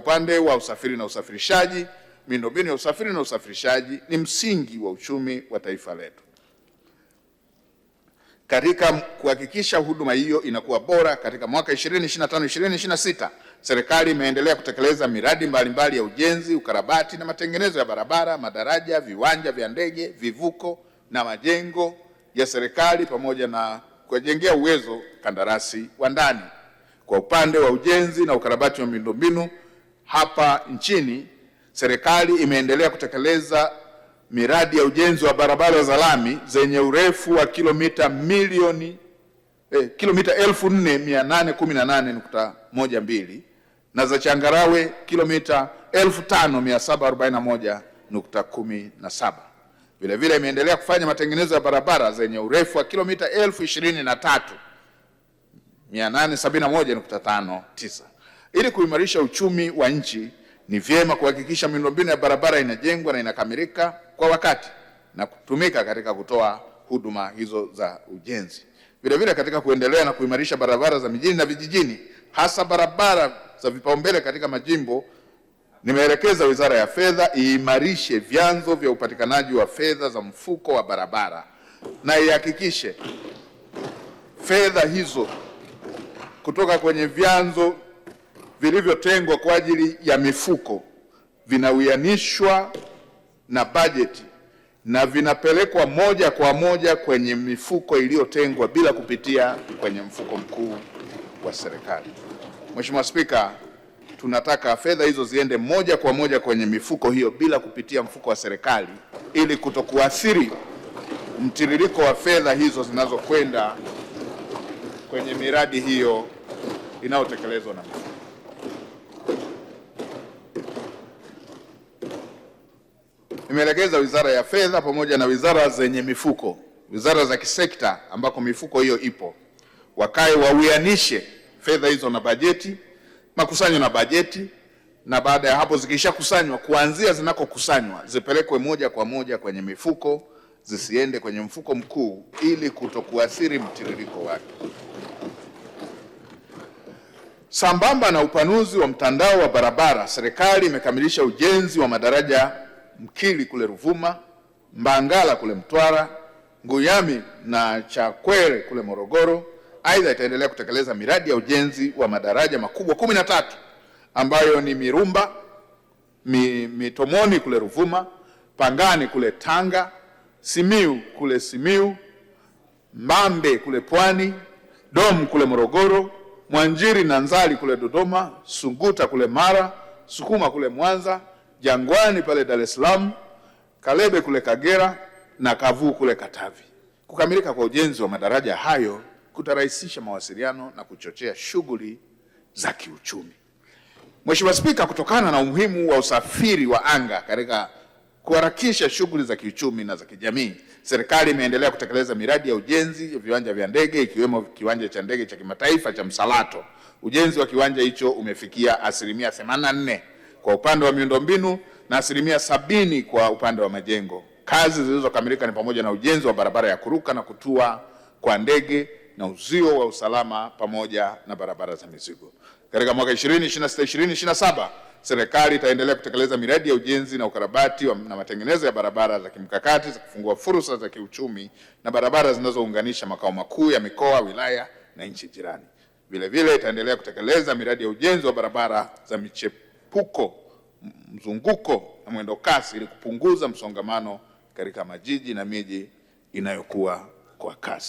upande wa usafiri na usafirishaji, miundombinu ya usafiri na usafirishaji ni msingi wa uchumi wa taifa letu. Katika kuhakikisha huduma hiyo inakuwa bora, katika mwaka 2025 2026 serikali imeendelea kutekeleza miradi mbalimbali ya ujenzi, ukarabati na matengenezo ya barabara, madaraja, viwanja vya ndege, vivuko na majengo ya serikali pamoja na kuwajengea uwezo kandarasi wa ndani. Kwa upande wa ujenzi na ukarabati wa miundombinu hapa nchini, serikali imeendelea kutekeleza miradi ya ujenzi wa barabara za lami zenye urefu wa kilomita kilomita 4818.12 na za changarawe kilomita 5741.17. Vile vile imeendelea kufanya matengenezo ya barabara zenye urefu wa kilomita 23871.59. Ili kuimarisha uchumi wa nchi, ni vyema kuhakikisha miundombinu ya barabara inajengwa na inakamilika kwa wakati na kutumika katika kutoa huduma hizo za ujenzi. Vile vile katika kuendelea na kuimarisha barabara za mijini na vijijini, hasa barabara za vipaumbele katika majimbo, nimeelekeza Wizara ya Fedha iimarishe vyanzo vya upatikanaji wa fedha za mfuko wa barabara na ihakikishe fedha hizo kutoka kwenye vyanzo vilivyotengwa kwa ajili ya mifuko vinawianishwa na bajeti na vinapelekwa moja kwa moja kwenye mifuko iliyotengwa bila kupitia kwenye mfuko mkuu wa serikali. Mheshimiwa Spika, tunataka fedha hizo ziende moja kwa moja kwenye mifuko hiyo bila kupitia mfuko wa serikali ili kutokuathiri mtiririko wa fedha hizo zinazokwenda kwenye miradi hiyo inayotekelezwa na mifuko. Nimeelekeza Wizara ya Fedha pamoja na wizara zenye mifuko, wizara za kisekta ambako mifuko hiyo ipo, wakae wawianishe fedha hizo na bajeti, makusanyo na bajeti, na baada ya hapo zikishakusanywa, kuanzia zinakokusanywa zipelekwe moja kwa moja kwenye mifuko, zisiende kwenye mfuko mkuu ili kutokuathiri mtiririko wake. Sambamba na upanuzi wa mtandao wa barabara, serikali imekamilisha ujenzi wa madaraja Mkili kule Ruvuma, Mbangala kule Mtwara, Nguyami na Chakwere kule Morogoro. Aidha, itaendelea kutekeleza miradi ya ujenzi wa madaraja makubwa 13 ambayo ni Mirumba, Mitomoni kule Ruvuma, Pangani kule Tanga, Simiu kule Simiu, Mbambe kule Pwani, Dom kule Morogoro, Mwanjiri na Nzali kule Dodoma, Sunguta kule Mara, Sukuma kule Mwanza, Jangwani pale Dar es Salaam, Kalebe kule Kagera na Kavuu kule Katavi. Kukamilika kwa ujenzi wa madaraja hayo kutarahisisha mawasiliano na kuchochea shughuli za kiuchumi. Mheshimiwa Spika, kutokana na umuhimu wa usafiri wa anga katika kuharakisha shughuli za kiuchumi na za kijamii, serikali imeendelea kutekeleza miradi ya ujenzi ya viwanja vya ndege ikiwemo kiwanja cha ndege cha kimataifa cha Msalato. Ujenzi wa kiwanja hicho umefikia 84% kwa upande wa miundombinu na 70% kwa upande wa majengo. Kazi zilizokamilika ni pamoja na ujenzi wa barabara ya kuruka na kutua kwa ndege na uzio wa usalama pamoja na barabara za mizigo. Katika mwaka 2026 2027 serikali itaendelea kutekeleza miradi ya ujenzi na ukarabati na matengenezo ya barabara za kimkakati za kufungua fursa za kiuchumi na barabara zinazounganisha makao makuu ya mikoa, wilaya na nchi jirani. Vile vile itaendelea kutekeleza miradi ya ujenzi wa barabara za michepuko, mzunguko na mwendo kasi ili kupunguza msongamano katika majiji na miji inayokuwa kwa kasi.